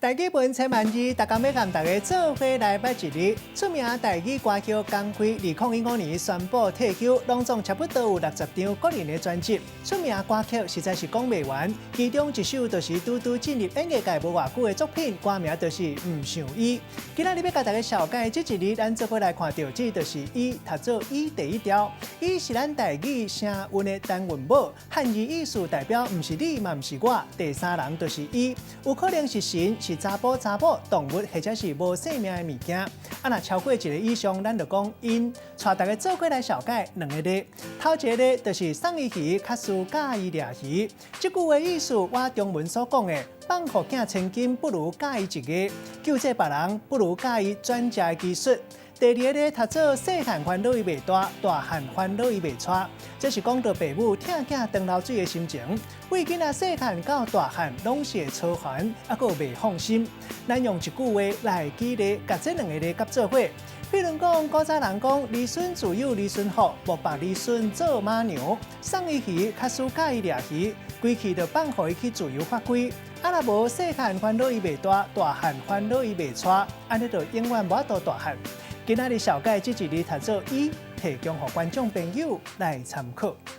台語文千萬字，逐工欲共大家做伙來捌一字。出名台語歌后江蕙，2015年宣布退休，攏總差不多有60張個人的專輯。出名歌曲實在是講袂完，其中一首就是拄拄進入演藝界無偌久的作品，歌名就是《毋想伊》。今仔日欲共大家紹介這一字，咱做伙來看著，這就是伊，讀做伊第一調。伊是咱台語聲韻的單韻母，漢字意思代表毋是你嘛毋是我，第三人就是伊，有可能是神，是查埔查某、動物或者是無生命的物件。啊，若超過一個以上，咱就講𪜶。帶大家做伙來紹介兩个例。頭一个例就是送伊魚，較輸教伊掠魚。這句話意思，倚中文所講的放予囝千金，不如教伊一藝；救濟別人，不如教伊轉食的技術。第二個例讀做細漢煩惱伊袂大，大漢煩惱伊袂帶。這是講著爸母疼囝長流水的心情。為囡仔細漢到大漢，攏是會操煩，猶閣袂放心。咱用一句話來舉例，共這兩个例佮做伙。比如講，古早人講兒孫自有兒孫福，莫縛兒孫做馬娘。送伊魚，較輸教伊掠魚，規氣就放予伊去自由發揮。啊，若無細漢煩惱伊袂大，大漢煩惱伊袂帶，按呢就永遠無法度大漢。今仔日紹介這一字讀做伊，提供予觀眾朋友來參考。